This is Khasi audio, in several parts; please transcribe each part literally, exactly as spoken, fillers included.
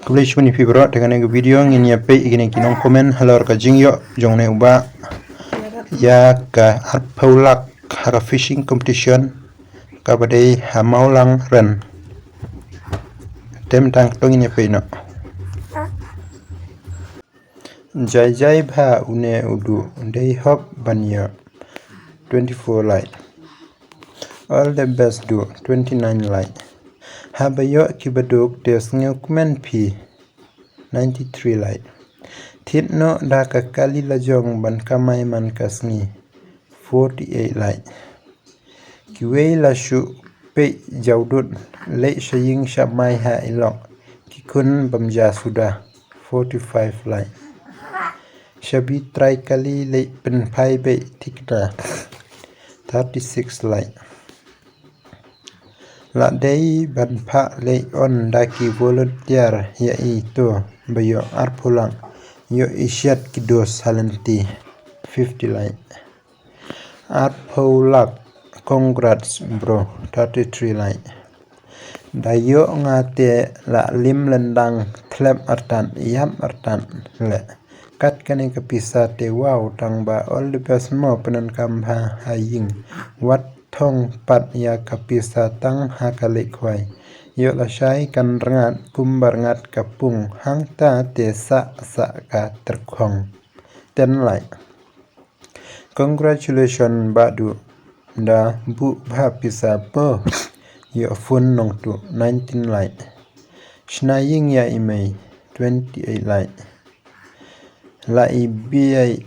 Khublei shibun ïa phi baroh, te kane ka video ngin ïa peit ïa kine ki nong comment halor ka jingïoh jong une u bah ïa ka arphew lak ha ka fishing competition kaba dei ha Mawlangren. Te mynta to ngin ïa peit noh. Jai jai bha une u duh, dei hok ban ïoh. Twenty-four lak. All the best duh, twenty-nine lak. Haba ïoh kiba duk te sngewkmen phi. Ninety-three lak. Thied noh da ka kali lajong ban kamai man ka sngi. Forty-eight lak. Kiwei la shu peit jawdut, leit sha ïing sha mai ha i lok, ki khun bam ja suda. Forty-five lak. Shabi trai kali leit pynphai beit thikna. Thirty-six lak. La dei ban phah leit on da ki volunteer ïa i to ba ïoh arphew lak, ïoh i shet ki dos ha lynti. Fifty lak. Arphew lak, congrats bro. Thirty-three lak. Da ïoh nga te la lim lyndang, thlep artat, ïap artat leh. Kat kane ka pisa te wow tang ba, all the best mo, pyndonkam bha ha ïing. Wat thong pat ïa ka pisa tang ha ka leit khwai. Ïoh lashai kan rngat kumba rngat ka pung, hangta te sah sah ka tyrkhong. Ten lak. Congratulations bah duh. Da buh bha pisa po. Ïoh phone nongtuh. Nineteen lak. Shna ïing ïa i mei. Twenty-eight lak. La i bieit,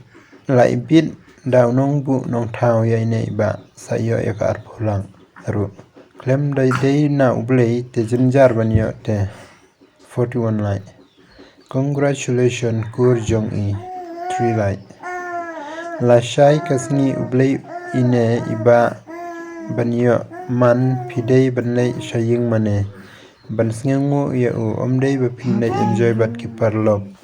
la i bieit da u nongbuh nongthaw ïa ine i bah, sa ïoh ïa ka arphew lak ruh. Khlem da dei na U Blei te jynjar ban ïoh te. Forty-one lak. Congratulations kur jong i. Three lak. Lashai ka sngi U Blei ine i bah ban ïoh man phi dei ban leit sha ïing mane. Ban sngewnguh ïa u, ym dei ba phin leit enjoy bad ki paralok.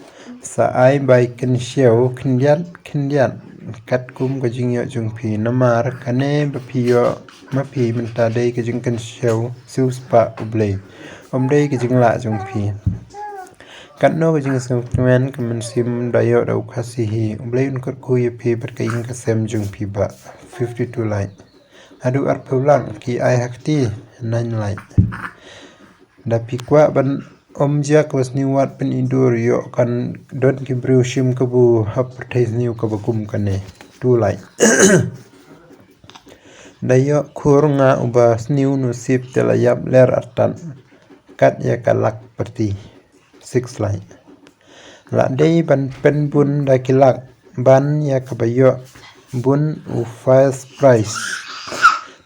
Sa ai bai kynshew khyndiat khyndiat katkum ka jingïoh jong phi, namar kane ba phi ïoh ma phi mynta dei ka jingkynshew siewspah U Blei, ym dei ka jinglah jong phi. Katno ka jingsngewkmen ka mynsiem da ïoh da u Khasi hi. U Blei un kyrkhu ïa phi bad ka ïing ka sem jong phi bah. Fifty-two lak. Haduh arphew lak ki ai ha kti. Nine lak. Da phi kwah ban ym jia kaba sniew wat pyni dur, ïoh kan don ki briew shim kabu ha pyrthei sniew kaba kum kane. Two lak. Da ïoh khur nga uba sniew nusip te la ïap ler artat. Kat ïa ka lak pyrthei. Six lak. La dei ban pynbun da ki lak ban ïa kaba ïoh bun u first prize.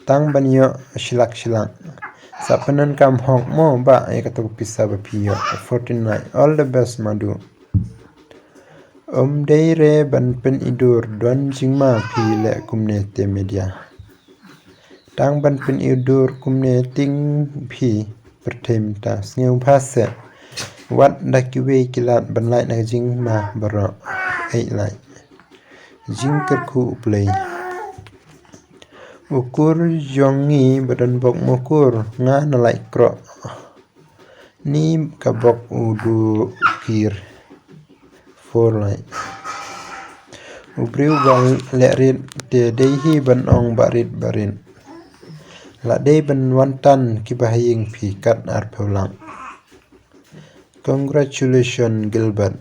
Tang ban ïoh shilak shilak. Sa pyndonkam hok mo bah ïa kato ka pisa ba phi ïoh. Fourteen lak. All the best Madu. Ym dei re ban pyni dur, don jingma phi leh kumne te media. Tang ban pyni dur kumne ting phi pyrthei mynta, sngewbha seh. Wat da kiwei ki lad ban lait na ka jingma baroh. Eight lak. Jingkyrkhu U Blei. U kur jong ngi ba don bok mo kur, nga na lait kroh. Ni ka bok u du kir. Four lak. U briew ba leh rit te dei hi ban ong ba rit ba rit. La dei ban wan tan kiba ha ïing phi kat arphew lak. Congratulations Gilbert.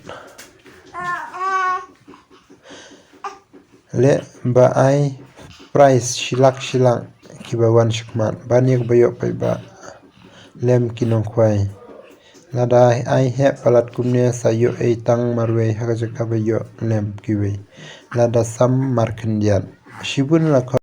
Leh ba ai prize shilak shilak kiba wan shakhmat ban ïa kaba ïoh paidbah lem ki nongkhwai. Lada ai heh palat kumne sa ïoh ei tang marwei ha ka jaka ba ïoh lem kiwei. Lada sam markhyndiat. Shibun la